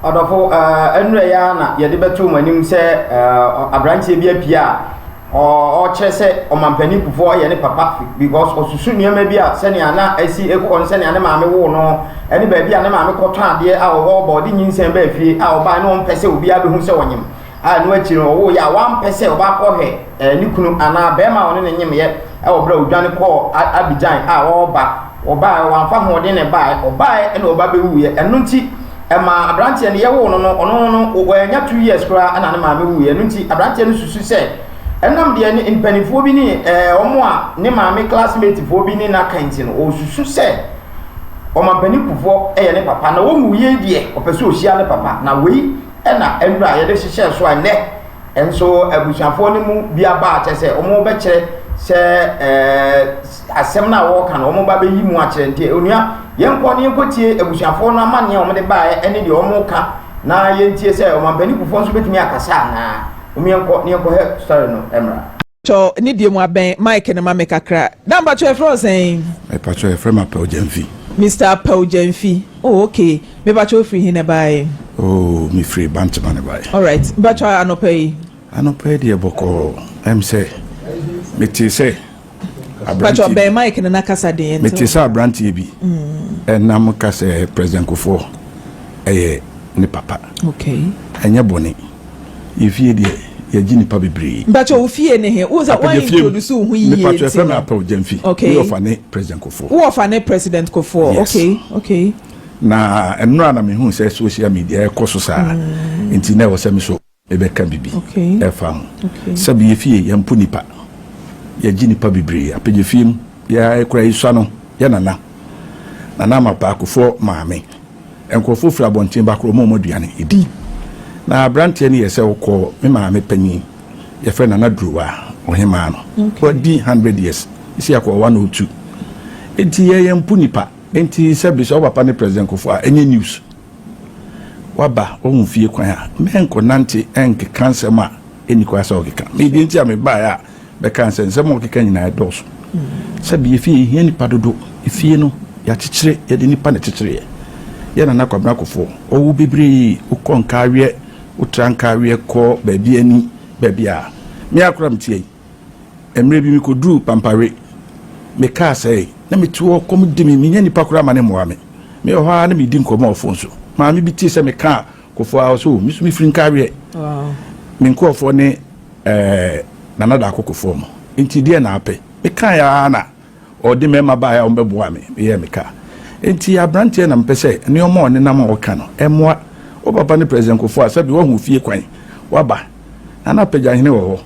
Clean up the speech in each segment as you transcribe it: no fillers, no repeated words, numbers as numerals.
Ɔdɔfo, nnura yi ara na yɛde bɛto mo anim sɛ aberanteɛ bi apue a ɔkyerɛ sɛ Ɔmampanin Kufuor yɛ ne papa because ɔsusu nneɛma bi a sɛnea na asi kɔ no, sɛnea ne maame woo no ne baabi a ne maame kɔtɔ adeɛ a ɔwɔ ba ɔde nyinsɛn baa fie a ɔbaa ne ɔmpɛ sɛ obiara bɛhu sɛ ɔnyem a ɛno akyi no ɔwoo yɛ a wampɛ sɛ ɔbɛakɔhwɛ ne kunu anaa bɛrima a ɔne ne nyemyɛ wɔ berɛ a ɔdwane kɔɔ Abidjan a ɔreba. Ɔbaeɛ, wamfa ahoɔden na ɛbaeɛ, ɔbaeɛ ɛna ɔba bɛwuiɛ. Ɛno nti ɛmaa aberanteɛ no yɛwoo no no, ɔno no wannya 2 years koraa ɛna ne maame wuiɛ. Ɛno nti aberanteɛ no susu sɛ ɛnam deɛ ne mpanimfoɔ bi ne wɔn a ne maame classmate foɔ bi ne n'aka nti no, ɔsusu sɛ Ɔmampanin Kufuor yɛ ne papa na wɔnwuiɛ deɛ, ɔpɛ sɛ ɔhyia ne papa. Na wei ɛna nnura a yɛde hyehyɛɛ so a nnɛ nso abusuafoɔ no mu bi aba a kyerɛ sɛ wɔbɛkyerɛ sɛ asɛm no a wɔreka no wɔn ba bɛyi mu akyerɛ. Nti onua, yɛnkɔ ne yɛnkɔtie abusuafoɔ no amanneɛ a wɔde baeɛ ne deɛ wɔreka na yɛntie sɛ Ɔmampanin Kufuor nso bɛtumi akasa anaa. Wɔn yɛnkɔ ne yɛnkɔhwɛ story no mmra. Twɛ ne deɛ mu abɛn mic no ma me kakra. Da mpatwɛ, yɛfrɛ wo sɛn? Mepatwɛ, yɛfrɛ me Apɛw Gyamfi. Mr Apɛw Gyamfi, oh okay. Mepatwɛ, wofiri he na ɛbaeɛ? Oh, mefiri Bantama ne baeɛ. Alright, mpatwɛ, anɔpa yi? Anɔpa yi deɛ, bɔkɔɔ. Sɛ metee sɛ Mpatwɛ, bɛn mic no na kasa deɛ. Mete sɛ aberanteɛ bi ɛnam ka sɛ President Kufuor ɛyɛ ne papa. Ɛnyɛ bɔne. Yɛfie deɛ, yɛgye nipa bebree. Mpatwɛ, wo fie ne he? Wo sɛ wɔn introduce wo ho yie. Mepatwɛ, ɛfrɛ me Apɛw Gyamfi. Meyɛ ne President Kufuor. Wo ɔfa ne President Kufuor? Yes. Okay. Na nnora na mehu sɛ social media ɛkɔ so saa, nti na ɛwɔ sɛ me so mebɛka bibi ɛfa ho. Sɛbi, yɛfie yɛmpo nipa, yɛgye nipa bebree. Apagya fie mu yɛkora yɛsua no, yɛ nana nana ama paakofoɔ maame, nkurɔfoɔ firi abɔnten bakorɔ ɔma ɔmo aduane ɛdi. Na aberanteɛ no yɛ sɛ wokɔ me maame panyin, yɛfrɛ Nana Durowa, ɔhemaa no wadi 100 years si akɔ 102, nti yɛyɛ mpo nipa. Nti sɛbi, sɛ wo papa ne President Kufuor a, ɛnyɛ news. Waba wɔn fie kwan a mɛnkɔ nante ɛnkeka nsɛm a ɛni kwan sɛ ɔkeka. Medeɛ nti a mebaeɛ a bɛka nsɛ nsɛm a ɔkeka nyinaa ɛdɔɔso. Sɛbi, efie yɛhia nipa dodo. Efie no yɛakyekyere, yɛde nipa na ɛkyekyereɛ. Yɛ Nana Kwabena Kufuor ɔwɔ bebree. Wokɔ Nkaaweɛ, wotra Nkaaweɛ kɔ baabi ani baabi a me akora metia yi, mmerɛ bi mekɔduru Pampawe, mekaa sɛ na mete hɔ, kɔm di me, menya nipa koraa ma ne mmoa me. Meyɛ hɔ ara na medi nkɔmmɔ wɔ phone so, maame bi tie sɛ mekaa Kufuor a ɔsɛ o, me so mefiri Nkaaweɛ, me nkurɔfoɔ ne Nana Daako Kufuor mo, nti deɛ na apɛ mekaa yɛ ara na ɔde mmarima baeɛ a wɔbɛboa me meyɛɛ me kaa. Nti aberanteɛ na mepɛ sɛ nneɛma a ɔnenam a ɔka no ɛmmoa wo papa ne President Kufuor a, sɛbi, wahu fie kwan waba. Nana Apagyahene wɔ hɔ,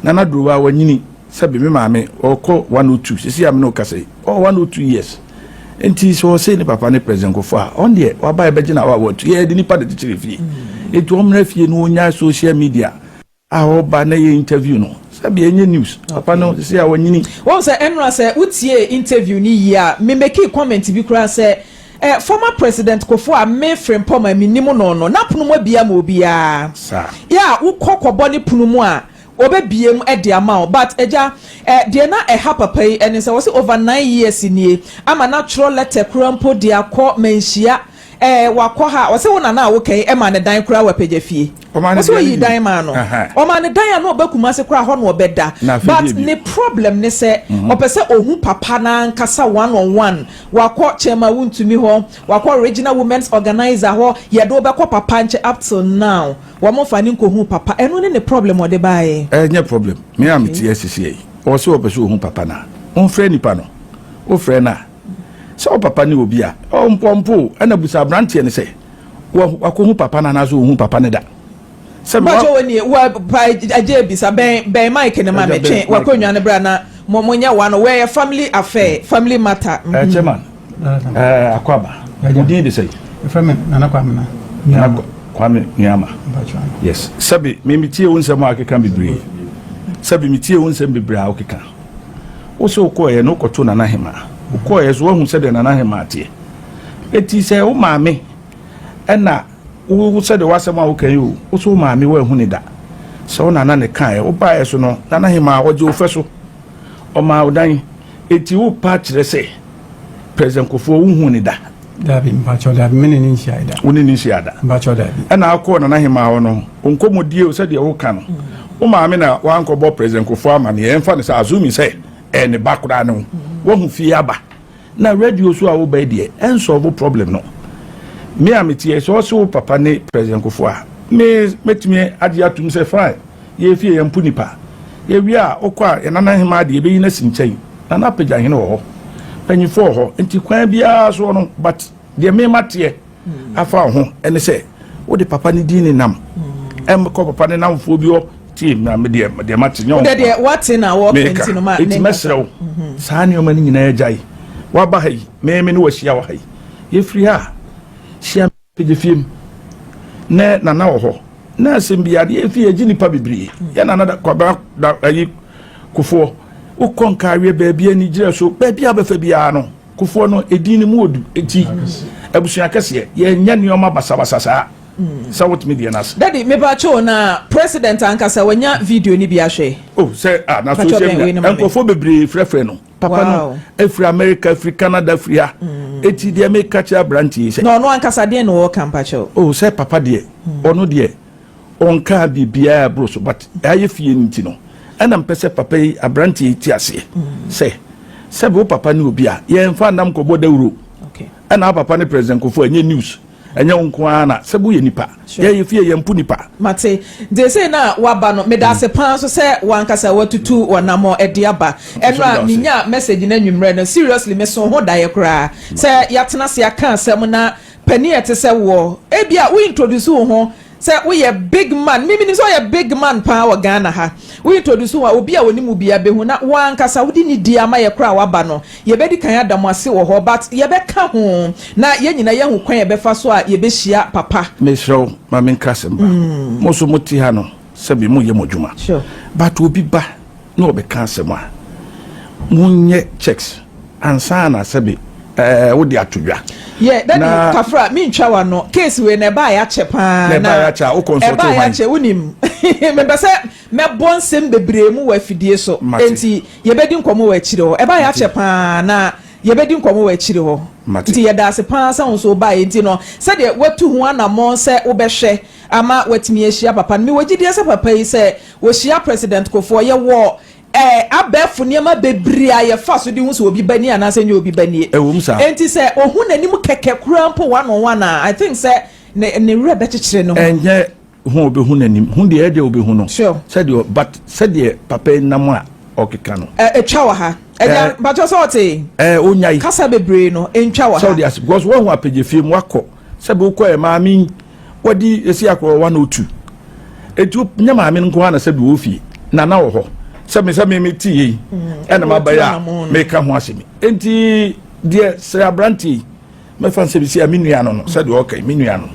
Nana Durowa wanyini. Sɛbi, me maame ɔkɔ 102 sisi a me ne wo kasa yi, ɔwɔ 102 years. Nti sɛ ɔsɛ ne papa ne President Kufuor a, ɔn deɛ waba ɛbɛgye na wa wɔtu yɛ de nipa de kyekyere fie. Nti ɔmmra fie no, ɔnya social media a ɔba na yɛ interview no, sɛbi, ɛnyɛ news. Papa no sisi a wanyini. Wɔn sɛ ɛnora sɛ wotie interview ni yie a, me make comment bi koraa sɛ former President Kufuor a me Frimpong a menim no, n'apono mu abia ma obiara. Yɛ a wokɔ kɔbɔ ne pono mu a, wɔbɛbie mu de ama wo. But agya, deɛ na ɛha papa yi ɛne sɛ wɔsɛ over 9 years nie ama n'atwerɛ letter koraa mpo de akɔ manhyia. Wakɔ ha, wɔsɛ wo nana a woka yi ɛma ne dan koraa wɔ Apagya fie. Wɔsɛ oyi dan maa no, ɔma ne dan a na ɔbɛ Kumase koraa hɔ na ɔbɛda. But ne problem ne sɛ ɔpɛ sɛ ohu papa n'ankasa one on one. Wakɔ Chairman Wuntumi hɔ, wakɔ Regional Women's Organizer hɔ, yɛde wobɛkɔ papa nkyɛn, up till now wɔn fa ne nkohu papa. Ɛno ne ne problem ɔde baayɛ. Ɛnyɛ problem. Me a mete asisi yi, ɔwɔ sɛ ɔpɛ sɛ ohu papa na ɔmfrɛ nipa no. Wofrɛ no a, sɛ wo papa ne obi a ɔmpɔmpo ɛna busa aberanteɛ no sɛ wakɔhu papa no anaasɛ ɔhu papa no da. Sɛ Mpatwa, wɔ nie wɔ pa agye ebisa. Bɛn bɛn mic ne ma me twɛn wakɔnwa ne bra na mo nyɛ wa no wɔyɛ family affair, family matter. Chairman, akwaba, wo din de sɛ? Ɛfrɛ me Nana Kwame. Na Nana Kwame Nuama, yes. Sɛbi, me metie wo nsɛm a akeka bebree. Sɛbi, metie wo nsɛm bebree a wokeka. Wo sɛ wokɔɔyɛ no, wokɔto Nana Hema, wokɔɔyɛ so woahu sɛdeɛ Nana Hema ateɛ. Eti sɛ wo maame ɛna wo, sɛdeɛ w'asɛm a woka yi o, wo sɛ wo maame woahu ne da, sɛ wo nana ne kaeɛ, wobaeɛ so no, Nana Hema ɔgye wo fɛ so, ɔmaa wo dan. Eti wo pa kyerɛ sɛ President Kufuor wohu ne da. Dabi, mpakyɛw, dabi, me ne ne nhyiae da. Wo ne ne nhyia da? Mpakyɛw, dabi. Ɛna akɔɔ Nana Hemaa hɔ no, nkɔmmɔdie o, sɛdeɛ woka no, wo maame na wankɔbɔ President Kufuor amanneɛ, ɛmfa no sɛ assuming sɛ ɛyɛ ne ba koraa ne wo, wahu fie aba. Na radio so a woba yi deɛ, ɛnsolve problem no. Me a meteɛ, sɛ ɔse wo papa ne President Kufuor a, me mɛtumi agye atom sɛ fine, yɛyɛ fie yɛmpo nipa. Yɛwie a, wokɔ a, yɛn Nana Hemaa deɛ yɛbɛyi no asi nkyɛn. Nana Apagya Hene wɔ hɔ, mpanyinfoɔ wɔ hɔ, nti kwan biara soɔ no, but deɛ me mateɛ afa wo ho ɛne sɛ wode papa ne din ne nam ɛmkɔ papa ne namfoɔ bi hɔ. Tie na me deɛ, deɛ mate nyɛ wo deɛ wate na wɔka meka nti no ma enti ne mɛsrɛ wo, saa nneɛma no nyinaa agyae. Woaba ha yi, me me ne wahyia wɔ ha yi, yɛfiri ha hyia pagya fie mu na nana wɔ hɔ na asɛm bi adeɛ yɛfie yɛgye nipa bebree. Yɛ nana da kwabra da ayi Kofoɔ, wokɔ nkaaweɛ baabi ani gyerɛ so baabi a wobɛfa biara no, Kofoɔ no edin no mu odu, eti abusua kɛseɛ yɛnyɛ nneɛma basabasa saa sɛ wotumi deɛ no ase. Daddy, mepakyɛw, na President ankasa wanya video ni bi ahwɛ? Oh, sɛ ah, na Pakyɛw social bɛn wei media no ma me. Nkurɔfoɔ bebree frɛfrɛ no papa no efiri America, efiri Canada, efiri ha. Eti deɛ meka kyerɛ aberanteɛ yi sɛ Na ɔno ankasa deɛ na ɔɔka, mpakyɛw? Oh, sɛ papa deɛ, ɔno deɛ ɔnkaa biribiara boro so, but ayɛ fie no nti no, ɛna mpɛ sɛ papa yi, aberanteɛ yi te aseɛ sɛ sɛbi wo papa ne obi a yɛmfa nam kɔbɔ dawuro. Ɛna wo papa ne President Kufuor, ɛnyɛ news, ɛnyɛ wo nko ara na sɛbi woyɛ nipa. Yɛyɛ fie yɛmpo nipa. Mate. Nti sei na waba no, meda ase paa nso sɛ wankasa watutu w'anammɔ de aba. Ɛno a menya message no anwummerɛ no, seriously, meso ho daeɛ koraa sɛ yɛatena ase aka asɛm na panin a ɛte sɛ woɔ, ebia wo introduce wo ho sɛ woyɛ big man, me menim sɛ woyɛ big man paa wɔ Ghana ha. Wo introduce wo a, obi a onim wo biara bɛhu na wankasa wode ne di ama yɛ koraa a waba no, yɛbɛdi kan ada mo ase wɔ hɔ, but yɛbɛka ho na yɛn nyinaa yɛahu kwan a yɛbɛfa so a yɛbɛhyia papa. Mesrɛ wo, ma menka asɛm baako. Mo nso mote ha no, sɛbe moyɛ mo adwuma, but obi ba na ɔbɛka asɛm a, monyɛ checks ansa na sɛbe wode ato dwa. Yɛ Daddy Kafra, mentwa w'ano, case wei na ɛbaa yɛakyɛ paa. Na ɛbaa yɛakyɛ a, wo consult ɛbaa hwan? Yɛakyɛ, wonim, mepɛ sɛ mɛbɔ nsɛm bebree mu wɔ afidie so. Mate. Enti yɛbɛdi nkɔmmɔ wɔ akyire hɔ. Ɛbaa yɛakyɛ paa na yɛbɛdi nkɔmmɔ wɔ akyire hɔ. Mate. Nti yɛda ase paa sɛ wo nso wobaeɛ. Nti no, sɛdeɛ woatu ho anammɔn sɛ wobɛhwɛ ama woatumi ahyia papa no, mewɔ gyidie sɛ papa yi, sɛ wɔhyia President Kufuor, yɛwɔ abɛɛfo nneɛma bebree a yɛfa so de hu sɛ obi ba nie anaasɛ nyɛ obi ba nie. Ɛwom saa. Enti sɛ ohu n'anim kɛkɛ koraa mpo one on one a, I think sɛ ne werɛ bɛkyekyere ne ho. Ɛnyɛ ho a obehu n'anim ho deɛ, ɛdeɛ obehu no. Sɛdeɛ, but sɛdeɛ papa yi nam a ɔkeka no. Ɛ etwa wɔ ha. Ɛgya, mpakyɛw, sɛ ɔte. Onyae. Kasa bebree no ntwa wɔ sɛ ha. Ɔde ase because wɔn ho apagya fie mu wakɔ sɛbi wokɔ yɛ maame yi wɔde esi akɔ 102, etu nyɛ maame no nko ara na sɛbi wɔ fie, nana wɔ hɔ sɛbi sɛ mi ti yie yi ɛna ma ba yi a meka ho asɛm. Nti deɛ sɛ aberanteɛ yi mɛfa nsɛm si a, me nua no, sɛdeɛ ɔka yi, me nua no,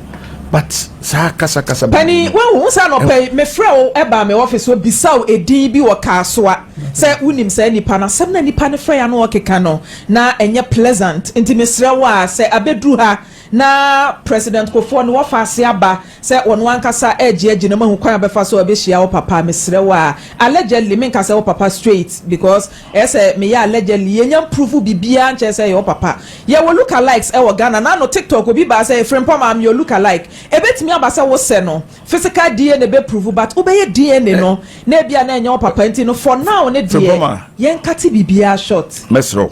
but saa kasakasa. Pani wahu sɛ anɔpɛ yi mefrɛ wo ɛbaa me office hɔ bisa wo edin bi wɔ Kaasoa sɛ wonim saa nipa no. Asɛm na nipa no frɛ ya no ɔkeka no na ɛnyɛ pleasant, nti mesrɛ wo a sɛ abɛduru ha na President Kufuor ne wɔfa ase aba sɛ wɔn ankasa ɛregye agyina mu ahu kwan a bɛfa so a ɛbɛhyia wo papa, mesrɛ wo a, allegedly, menka sɛ wo papa straight because ɛyɛ sɛ meyɛ allegedly, yɛnya proof biribiara nkyerɛ sɛ ɛyɛ wo papa. Yɛwɔ look alikes ɛwɔ Ghana. Na no TikTok obi baa sɛ Frimpong I'm your look alike. Ɛbɛtumi aba sɛ wosɛ no, physical DNA bɛ prove, but wobɛyɛ DNA no na ebia na ɛnyɛ wo papa. Nti no, for now ne deɛ Frimpong yɛnkate biribiara short. Mɛsrɛ wo,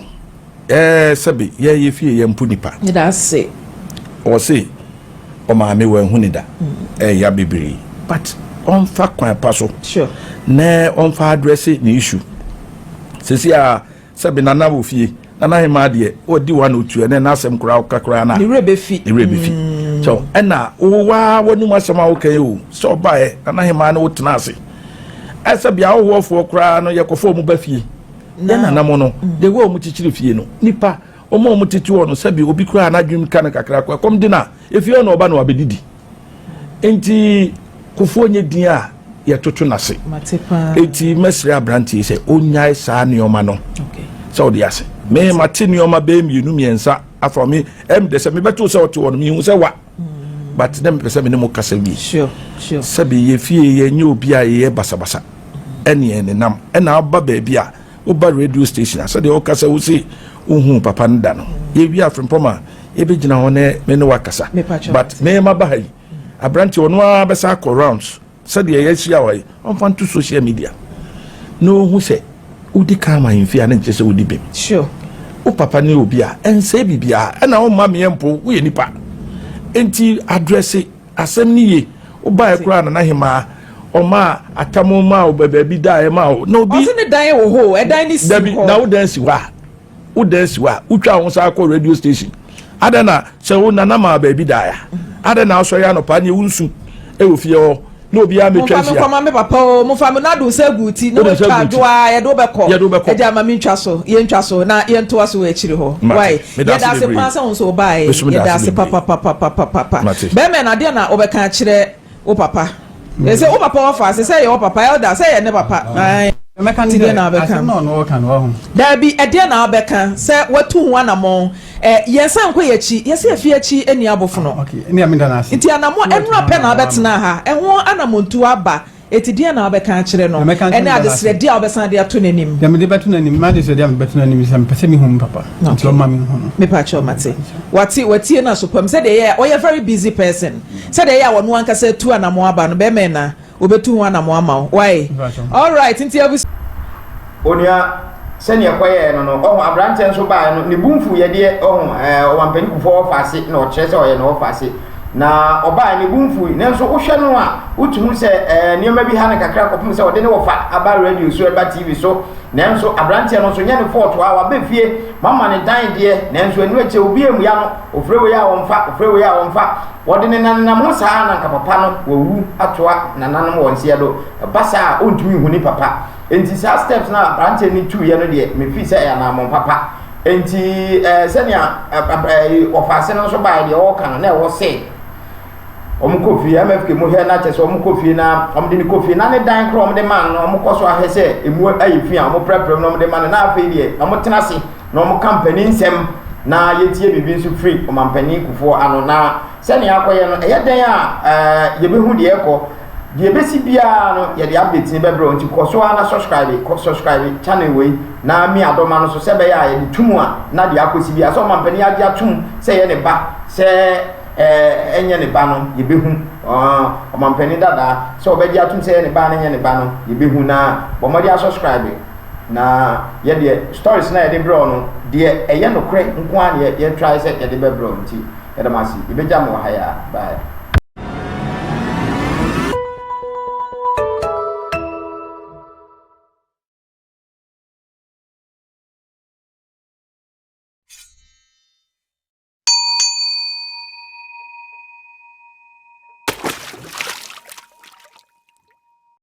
sɛbi yɛyɛ fie yɛmpo nipa. Meda ase. Ɔse ɔmaame wanhu ne da, ɛyɛ bebree, but ɔmfa kwan pa so na ɔmfa address ne issue sisi a sɛbi nana wɔ fie, nana hema deɛ ɔdi wa na otu ɛnɛ n'asɛm koraa ɔka koraa na ne werɛ bɛfi. Ne werɛ bɛfi so. Ɛna wowaa w'anum asɛm a woka yi o, sɛ ɔbaeɛ nana hema ne wotena ase, ɛsɛ bia ahohoɔfoɔ koraa no yɛkɔfa ɔmu ba fie yɛ nana mo no, the way ɔmu kyekyere fie no, nipa ɔmo a ɔmo tete hɔ no, sɛbi obi koraa n'adwene ka no kakra kɔ ɛkɔm de na efie hɔ na ɔba na wabɛdidi. Nti Kofoɔ nye din a yɛtoto n'ase. Mate paa. Eti mɛsrɛ aberanteɛ sɛ ɔnyae saa nneɛma no sɛ ɔde ase. Me mate nneɛma bɛyɛ mmienu mmiɛnsa afa me de sɛ mebɛto sɛ ɔte hɔ no, mehu sɛ wa, but na mepɛ sɛ me ne mo kasa wie. Sɛbi yɛ fie yɛnyɛ obi a yɛyɛ basabasa ɛne yɛn nenam. Ɛna aba baabi a woba radio station a, sɛdeɛ woka sɛ wo se wohu papa no da no, yɛwie afrempɔm a Yɛbɛgyina hɔ ne me ne wakasa. But me ma ba ha yi, aberanteɛ ɔno ara bɛsa akɔ rounds sɛdeɛ yɛahyia wɔ yi, ɔmfa nto social media na ɔhu sɛ wodi kan ma ahemfie a, ne nkyerɛ sɛ wodi bem. Wo papa ne obi a ɛnsɛe biribiara, ɛna womma meɛ mpo, woyɛ nipa nti address asɛm no yie. Wobaeɛ koraa Nana Hemaa ɔma atam ma wo baabi da ɛma wo na obi ɔse ne dan wɔ hɔ, ɛdan ne si hɔ. Na wo dan si hɔ a, wo dan si hɔ a, wotwa wo nsa akɔ radio station adɛn? Na sɛ wo nana ma baabi da ya adɛn na asɔre anɔpa ne wo nsu ɛwɔ fie hɔ na obiara mɛtwa nhyia? Momfa me papa o, momfa me nado nsa gu ti na watwa adwoa, yɛde wo bɛkɔ. Yɛde wo bɛkɔ. Ɛgya ama me ntwa so, yɛntwa so na yɛntoa so wɔ akyiri hɔ. Wai, yɛda ase paa sɛ wo nso wobaeɛ. Yɛda ase papapapapapa. Bɛrima na adeɛ na wobɛka akyerɛ wo papa sɛ wo papa wɔfa ase sɛ yɛ wo papa elder sɛ yɛ ne papa. Mɛka ne deɛ na wobɛka. Asɛm na ɔno ɔka no wahu. Daabi, ɛdeɛ na wobɛka sɛ watu ho anammɔn. Yɛn san nkɔ yɛ akyi, yɛsɛ yɛfi akyi ani abofono. Okay, ne ameda no ase. Nti anammɔn ɛnora pɛ na wabɛtena ha, ɛho anammɔntu aba. Eti deɛ na wabɛka akyerɛ no ɛne adesrɛdeɛ a wobɛsan de ato n'anim? Deɛ mede bɛto n'anim, m'adesrɛdeɛ a mede bɛto n'anim sɛ mepɛ sɛ mehu me papa. Nti ɔma me hu no. Mepa kyɛw, mate. Wate, watie no aso pam. Sɛdeɛ ɛyɛ a ɔyɛ very busy person. Sɛdeɛ ɛyɛ a ɔno ankasa atu anammɔn aba no, bɛrima ɛna obetu ho anammɔn ama wo. Wai? Alright, nti abusua. Onua, sɛnea ɛkɔyɛɛ no no, ɔho aberanteɛ nso baeɛ no, ne bo mfuiɛ deɛ, ɔho ɛɛ ɔmampanin Kufuor ɔfa ase na ɔkyerɛ sɛ ɔyɛ no ɔfa ase. Na ɔbaeɛ ne bo mfui, nanso wohwɛ no a, wotumi hu sɛ ɛɛ nneɛma bi ha no kakra kɔpem sɛ ɔde ne wɔfa aba radio so, ɛba TV so. Nanso aberanteɛ no nso nyɛ ne fault a waba fie, mama ne dan deɛ, nanso ɛno akyire obi ammua no, ɔfrɛ wei a ɔmfa, ɔfrɛ wei a ɔmfa. Wɔde ne nanenam ho saa na anka papa no wawu atoa nananom wɔn nseɛ do. Ɛba saa a ɔntumi nhu ne papa. Enti saa steps no a aberanteɛ no tuiɛ no deɛ, me feel sɛ ɛyɛ anammɔn papa. Enti ɛɛ sɛnea ɛɛ ɔfaase no nso baeɛ deɛ ɔreka no na ɛwɔ sɛ wɔn kɔ fie MFK mu hwɛ na kyɛ sɛ wɔn kɔ fie na wɔn de no kɔ fie na ne dan korɔ wɔn de ma no wɔn kɔ so ahwɛ sɛ emu ayɛ fi a wɔn prɛprɛ mu na wɔn de ma no na afei deɛ wɔn tena ase na wɔn ka mpanin nsɛm na yɛtie biribi nso firi ɔmampanin Kufuor ano na sɛnea akɔyɛ no ɛyɛ dɛn a ɛɛ yɛbɛhu deɛ ɛkɔ deɛ ɛbɛsi biara no yɛde update no bɛbrɛ wo. Nti kɔ so ara na subscribe, kɔ subscribe channel wei na mi adɔma no so sɛ ɛbɛyɛ a yɛde tum a na deɛ akɔsi biara sɛ ɔmampanin agye atom sɛ ɛyɛ ne ba sɛ ɛɛ ɛnyɛ ne ba no yɛbɛhu ɔmampanin dadaa sɛ ɔbɛgye atom sɛ ɛyɛ ne ba no nyɛ ne ba no yɛbɛhu. Na bɔ mmɔden asubscribe na yɛdeɛ stories na yɛde brɛ no deɛ ɛyɛ nokorɛ nko ara na yɛ try sɛ yɛde bɛbrɛ wo. Nti yɛda mo ase, yɛbɛgya mo wɔ ha yɛ a. Bye.